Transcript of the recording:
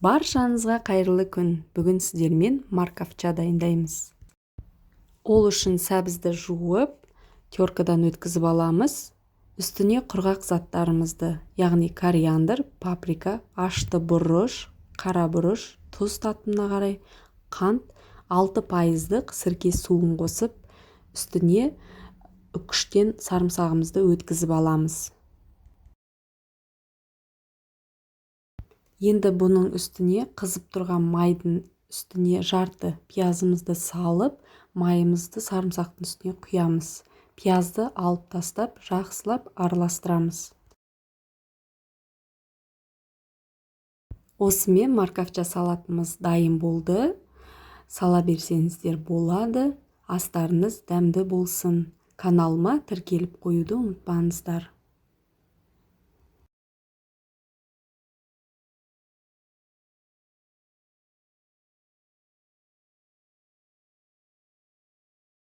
Баршаңызға қайырлы күн. Бүгін сіздермен морковча дайындаймыз. Ол үшін сәбізді жуып, теркадан өткізіп аламыз. Үстіне құрғақ заттарымызды, яғни кориандр, паприка, ашты бұрыш, қара бұрыш, тұз татымына қарай, қант, 6%-дық сірке суын қосып, үстіне үкіштен сарымсағымызды өткізіп аламыз. Енді бұның үстіне қызып тұрған майдың үстіне жарты пиязымызды салып, майымызды сарымсақтың үстіне құямыз. Пиязды алып тастап, жақсылап араластырамыз. Осымен морковча салатымыз дайын болды. Сала берсеңіздер болады. Астарыңыз дәмді болсын. Каналыма тіркеліп қоюды ұмытпаңыздар.